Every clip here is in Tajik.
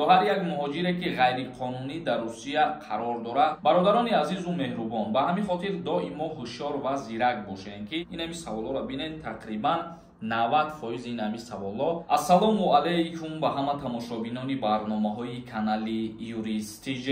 Ё ҳар як муҳоҷире, ки ғайриқонунӣ дар Русия қарор дорад. Бародарони азизу меҳрубон, ба ҳамин хотир доимо ҳушёр ва зирак бошем, ки инами саволҳоро бинед, тақрибан 90% ин ҳами саволҳо. Ассалому алайкум ба ҳама тамошобинони барномаҳои канали Юрист ТЖ.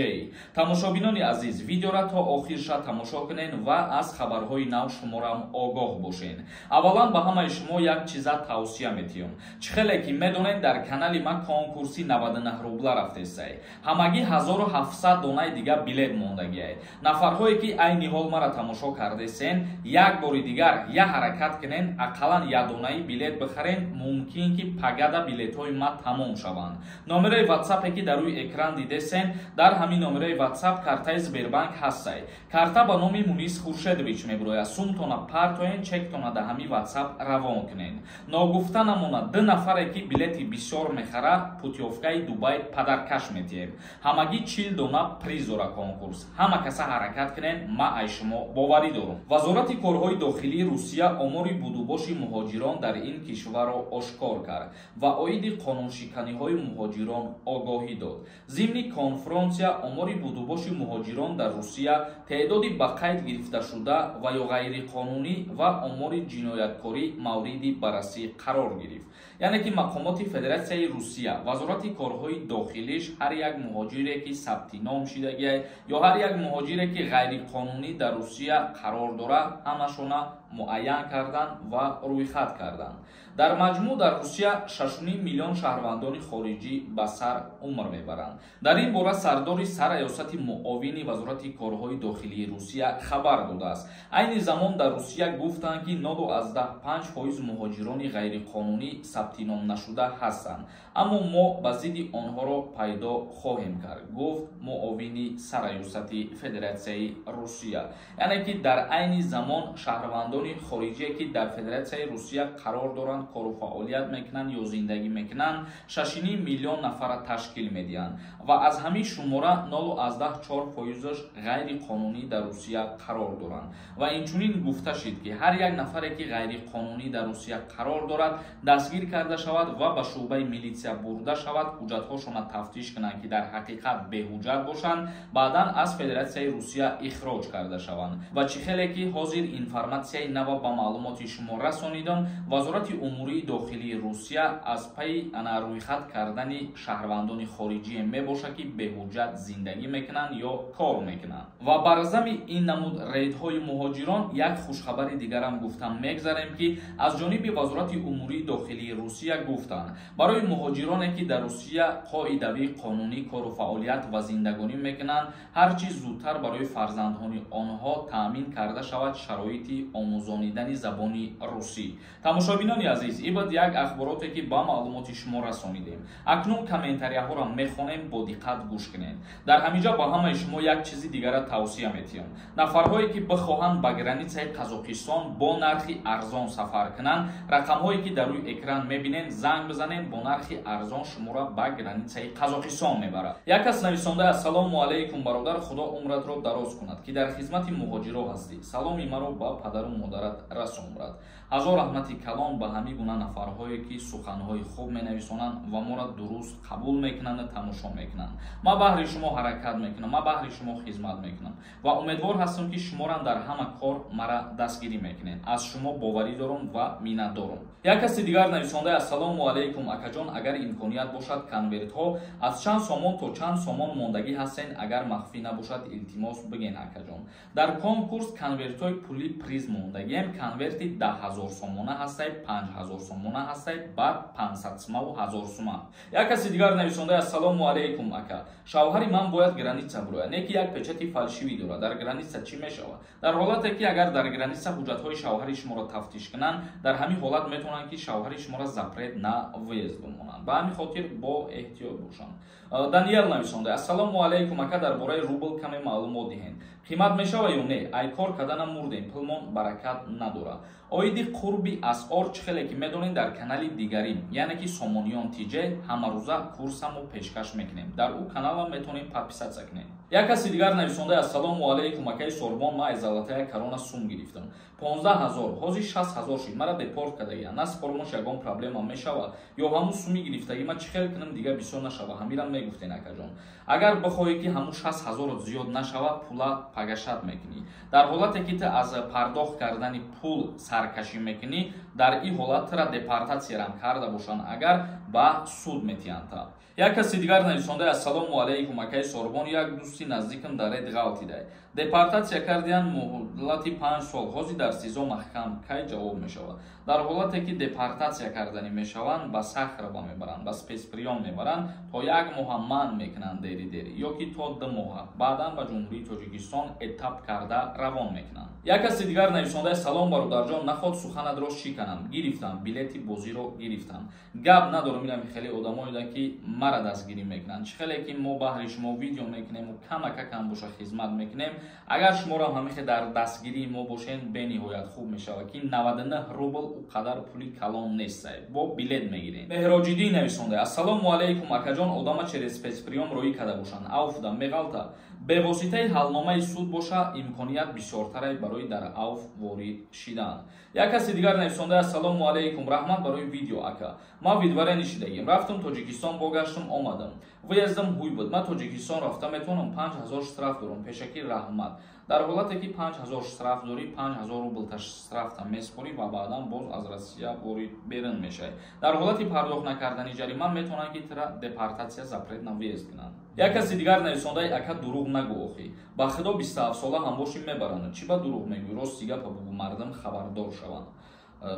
Тамошобинони азиз, видеора то охирша тамошо кунед ва аз хабарҳои нав шуморам огоҳ бошед. Аввалан ба ҳамаи шумо як чиза тавсия метиҳам. Чӣ хеле ки медонед, дар канали ман конкурси 99 рубла рафтесай. Ҳамагӣ 1700 донаи дига билет мондагиай. Нафарҳое ки айни ҳол мара тамошо кардесен, як бори дигар я ҳаракат кунен, ақаллан як донаи билет бихарен, мумкин ки пагада билетҳои ма тамом шаванд. Номерои ватсапе ки дар рӯи экран дидесен, дар ҳамин номерои ватсап картаи Сбербанк ҳастай. Карта ба номи Мунис Хуршедович мебирояд. Сумтона партоен, чектона дар ҳамин ватсап равон кунен. Ногуфта намонад, ду нафаре ки билети бисёр мехара, путёвкаи Дубай подаркаш метиҳем. Ҳамагӣ 40 дона приз дора конкурс. Ҳама каса ҳаракат кунен, ма ай шумо боварӣ дорум. Вазорати корҳои дохилии Русия омори будубоши муҳоҷирон дар ин кишварро ошкор кард ва оиди қонуншиканиҳои муҳоҷирон огоҳӣ дод. Зимни конфронсия омори будубоши муҳоҷирон дар Русия, теъдоди ба қайд гирифташуда ва ё ғайриқонунӣ ва омори ҷинояткорӣ мавриди баррасӣ қарор гирифт. Яъне ки мақомоти Федератсияи Русия, Вазорати корҳои дохилиш ҳар як муҳоҷире ки сабти ном шидагиай ё ҳар як муҳоҷире ки ғайриқонунӣ дар Русия қарор дорад, ҳамашона муайян карданд ва рӯйхат карданд. Дар маҷмӯъ дар Русия 6,5 миллион шаҳрвандони хориҷӣ ба сар умр мебаранд. Дар ин бора сардори сарраёсати муовини Вазорати корҳои дохилии Русия хабар додааст. Айни замон дар Русия гуфтанд, ки 0,5% муҳоҷирони ғайриқонунӣ сабти ном нашуда ҳастанд, аммо мо ба зидди онҳоро пайдо хоҳем кард, гуфт муовини сарраёсати Федератсияи Русия. Яъне ки дар айни замон шаҳрвандони хориҷие ки дар Федератсияи Русия қарор доранд, кору фаъолият мекунанд ё зиндагӣ мекунанд, 6,5 миллион нафара ташкил медиҳанд ва аз ҳамин шумора 0,4%-аш ғайриқонунӣ дар Русия қарор доранд. Ва инчунин гуфта шид, ки ҳар як нафаре ки ғайриқонунӣ дар Русия қарор дорад, дастгир карда шавад ва ба шӯъбаи милитсия бурда шавад, ҳуҷҷатҳошонро тафтиш кунанд, ки дар ҳақиқат беҳуҷҷат бошанд, баъдан аз Федератсияи Русия ихроҷ карда шаванд. Ва чӣ хеле ки ҳозир информатсияи нава ба маълумоти шумо расонидам, Вазорати умурии дохилии Русия аз пайи ана рӯйхат кардани шаҳрвандони хориҷие мебошад, ки беҳуҷҷат зиндагӣ мекунанд ё кор мекунанд. Ва бар зами ин намуд рейдҳои муҳоҷирон як хушхабари дигарам гуфтам мегзарем, ки аз ҷониби Вазорати умурии дохилии Русия гуфтанд, барои муҳоҷироне ки дар Русия қоидавӣ қонунӣ кору фаъолият ва зиндагонӣ мекунанд, ҳар чиз зудтар барои фарзандони онҳо таъмин карда шавад шароити омӯзонидани забони русӣ. Тамошобинони азиз, ин буд як ахбороте ки ба маълумоти шумо расонидем. Акнун комментарияҳоро мехонем, бо диққат гӯш кунед. Дар ҳаминҷа ба ҳамаи шумо як чизи дигара тавсия метиҳам. Нафарҳое ки бихоҳанд ба границаи Қазоқистон бо нархи арзон сафар кунанд, рақамҳое ки дар рӯи экран мебинед, занг бизанед, бо нархи арзон шуморо ба границаи Қазоқистон мебарад. Як кас нависонда: ассалому алайкум бародар, худо умратро дароз кунад, ки дар хизмати муҳоҷиро ҳастӣ. Саломи маро ба падару модарат расон брат. Ҳазор раҳмати калон ба ҳамин гуна нафарҳое ки суханҳои хуб менависонанд ва моро дуруст қабул мекунанд ва тамошо мекунанд. Ман баҳри шумо ҳаракат мекунам, ман баҳри шумо хизмат мекунам ва умедвор ҳастам, ки шуморам дар ҳама кор мара дастгирӣ мекунед. Аз шумо боварӣ дорам ва миннатдорам. Як каси дигар нависонда: ассалому алайкум акаҷон, агар имконият бошад, конвертҳо аз чанд сомон то чанд сомон мондагӣ ҳастен? Агар махфӣ набошад, илтимос биген акаҷон. Дар конкурс конвертҳои пули приз мондагием. Конверти 10 000 сомона ҳастай, 5000 сомона ҳастай, баъд 500 сумаву 1000 сума. Як каси дигар нависонда: ассалому алайкум ака, шавҳари ман бояд граница бирояд, не ки як печати фальшивый дорад, дар граница чӣ мешавад? Дар ҳолате ки агар дар граница ҳуҷҷатҳои шавҳари шуморо тафтиш кунанд, дар ҳамин ҳолат метавонанд, ки шавҳари шуморо запрет на въезд бимонанд. Ба ҳамин хотир бо эҳтиёт бошанд. Даниел нависонда: ассалому алайкум ака, дар бораи рубл каме маълумот диҳед, қимат мешава ё не? Ай кор карданам мурдем, пулмон баракат надорад. Оиди қурби асъор, чӣ хеле ки медонед, дар канали дигарим, яъне ки Сомониён ТЖ, ҳамарӯза курсамо пешкаш мекунем. Дар ӯ каналам метавонед подписаться кунед. Як каси дигар нависонда: «Ассалому алайкум, акаи Сорбон, ман аз Золотая Корона сум гирифтам 15 000, ҳозир 60 000 шид, мара депорт кардагия, наспормош ягон проблема мешава ё ҳамун суми гирифтагӣ ман чӣ хел кунам, дига бисёр нашава?» Ҳамирам мегуфтен, акаҷон, агар бихоҳӣ, ки ҳамун 60 ҳазорот зиёд нашава, пула погашать мекунӣ. Дар ҳолате ки ту аз пардохт кардани пул саркашӣ мекунӣ, дар ин ҳолат тура депортатсиярам карда бошанд агар, ба суд метиҳанд. Як каси дигар нависонда: «Ассалому алайкум, акаи Сорбон, як дӯсти наздикам дар рейд ғалтидай, депортатсия кардиян, муҳлати 5 сол, ҳозир дар СИЗО маҳкам, кай ҷавоб мешавад?» Дар ҳолате ки депортатсия карданӣ мешаванд, ба Сахарова мебаранд, ба спецприём мебаранд, то як моҳа манъ мекунанд дери дери ё ки то 2 моҳа, баъдан ба Ҷумҳурии Тоҷикистон этап карда равон мекунанд. Як каси дигар нависонда: «Салом, бародарҷон, наход суханатро шиканам, гирифтам, билети бозиро гирифтам, гап надорам. Инами хеле одамоеда, ки мара дастгирӣ мекунанд. Чӣ хеле ки мо баҳри шумо видео мекунему камакакам боша хизмат мекунем, агар шуморо ҳамихе дар дастгирии мо бошен, бениҳоят хуб мешавад, ки 99 рубл ӯ қадар пули калон нестай, бо билет мегирем». Меҳроҷиддин нависонда: «Ассалому алайкум, акаҷон, одама через спецприём роӣ карда бошанд, ауфда меғалта? Бевоситаи ҳалномаи суд боша, имконият бисёртарай барои дар ауф ворид шидан». Як каси дигар нависонда: «Ассалому алайкум, раҳмат барои видео, ака. Ман выдворение шидагим, рафтам Тоҷикистон, богаштам, омадам, выездам ҳуй буд. Ман Тоҷикистон рафта метавонам? 5000 штраф дорам. Пешакӣ раҳмат». Дар ҳолате ки 5000 штраф дорӣ, 5000 рублта штрафта меспорӣ ва баъдан боз аз Россия ворид берун мешавӣ. Дар ҳолати пардохт накардани ҷарима метавонанд, ки тира депортатсия, запрет на въезд кунанд. Як каси дигар нависондаи: «Ака, дурӯғ нагӯ охӣ, ба худо, 27 сола ҳам бошӣ, мебаранд. Чӣ ба дурӯғ мегӯӣ? Рости гапа бугӯ, мардум хабардор шаванд.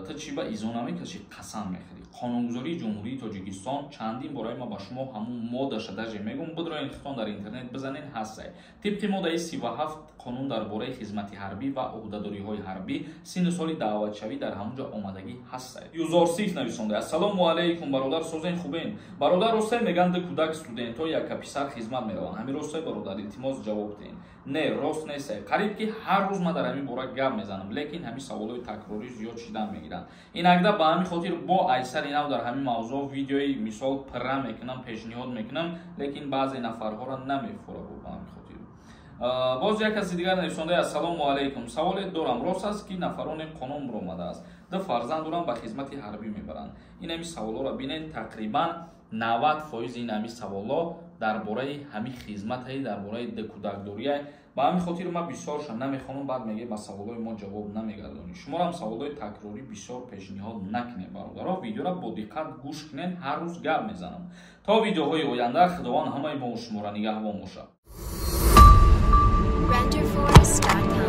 Ту чӣ ба изо намекашӣ, қасам мехӯрӣ?» Қонунгузории Ҷумҳурии Тоҷикистон чандин бораи ма ба шумо ҳамун моддаша даже мегӯм, бидроен хитон дар интернет бизанен, ҳастай. Тибқи моддаи 37 қонун дар бораи хизмати ҳарбӣ ва ӯҳдадориҳои ҳарбӣ, синну соли даъватшавӣ дар ҳамун ҷо омадагӣ ҳастай. Юзорсиф нависонда: «Ассалому алайкум, бародар, созен, хубен? Бародар, росте мегӯянд, ду кӯдак студентҳо якка писар хизмат мераванд. Ҳамин росте, бародар? Илтимос, ҷавоб диҳен». Не, рост нестай. Қариб ки ҳар рӯз ман дар ҳамин бора гап мезанам, лекин ҳамин саволҳои такрорӣ зиёд шидан мегиранд инакда. Ба ҳамин хотир бо айсари нав дар ҳамин мавзӯъ видеои мисол пирра мекунам, пешниҳод мекунам, лекин баъзе нафарҳоро намефура. Ба ҳамин хотир боз як каси дигар нависонда: «Ассалому алайкум, саволе дорам. Рост аст, ки нафароне қонун баромадааст, ду фарзанд дорам, ба хизмати ҳарбӣ мебаранд?» Ин ҳами саволҳоро бинед, тақрибан 90% ин ҳами саволҳо дар бораи ҳамин хизматае, дар бораи ду кӯдакдория. Ба ҳамин хотир ман бисёрша намехонам, баъд меге, ба саволҳои мо ҷавоб намегардонӣ. Шуморам саволҳои такрорӣ бисёр пешниҳод накунед, бародаро. Видеоро бо диққат гӯш кунед, ҳар рӯз гап мезанам. То видеоҳои оянда Худованд ҳамаи мо шуморо нигаҳбон бошад. Renderforest.com.